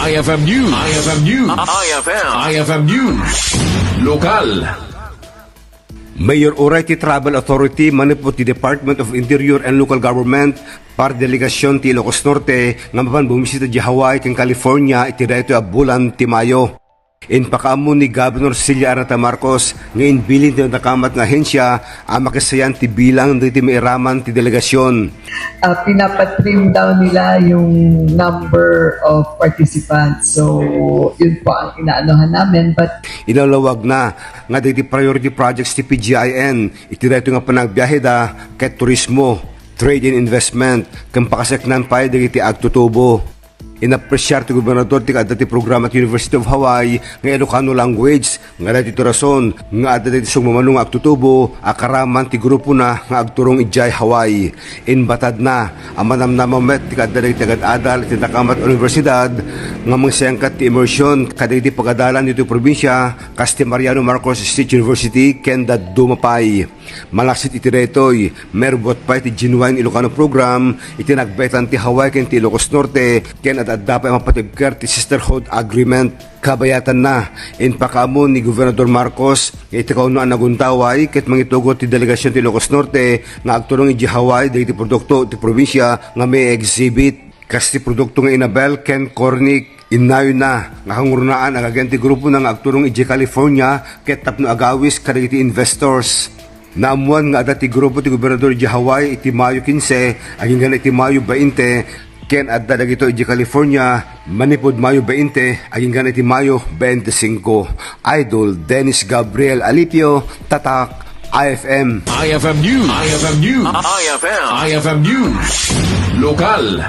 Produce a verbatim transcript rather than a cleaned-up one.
I F M News. I F M News. I F M. I F M News. Lokal. Mayor uray ti travel authority manipud ti Department of Interior and Local Government para delegasyon ti Ilocos Norte nga mapan bumisita di Hawaii ken California iti daytoy a bulan ti Mayo. Impakaammo ni Governor Celia Arneta Marcos nga imbilin ti nadakamat nga ahensya a makisayan ti bilang dagiti mairaman ti delegasyon. Uh, pinapatrim down nila yung number of participants. So, yun po ang inaanohan namin. But Inalawag na nga dagiti priority projects ti P G I N iti daytoy nga panagbiaheda ket turismo, trade and investment, ken pakaseknan pay dagiti agtutubo. Inapresiar ti gobernador ti kaadda ti programa ti University of Hawaii nga Ilocano language nga daytoy ti rason nga adda dagiti sumamano nga agtutubo a karaman ti grupona nga agturong idiay Hawaii. Inbatadna a manamnama met ti kaadda dagiti agad-adal iti nakamat a universidad nga mangsayangkat ti immersion kadagiti pagadalan ditoy probinsia kas ti Mariano Marcos State University ken dadduma pay. Malaksid iti daytoy, mairbuat pay ti Genuine Ilocano Program iti nagbaetan ti Hawaii ken ti Ilocos Norte ken ad-adda pay a mapatibker ti Sisterhood Agreement. Kabayatanna, impakaammo ni Gobernador Marcos nga iti kauna a naguntaway ket mangitugot ti delegasyon ti Ilocos Norte nga agturong iti Hawaii dagiti produkto ti probinsia nga may exhibit. Kas ti produkto nga inabel ken cornic, innayonna nga kangurnaan agagen ti grupona nga agturong idiay California ket tapno agawis kadagiti investors. Naammuan nga adda ti grupo ti gobernador idiay Hawaii iti Mayo kinse agingga iti Mayo bainte ken adda dagitoy idiay California manipud Mayo bainte agingga iti Mayo bainte singko. Idol Dennis Gabriel Alipio, Tatak, I F M. I F M News. I F M News. I F M. I F M News. Lokal.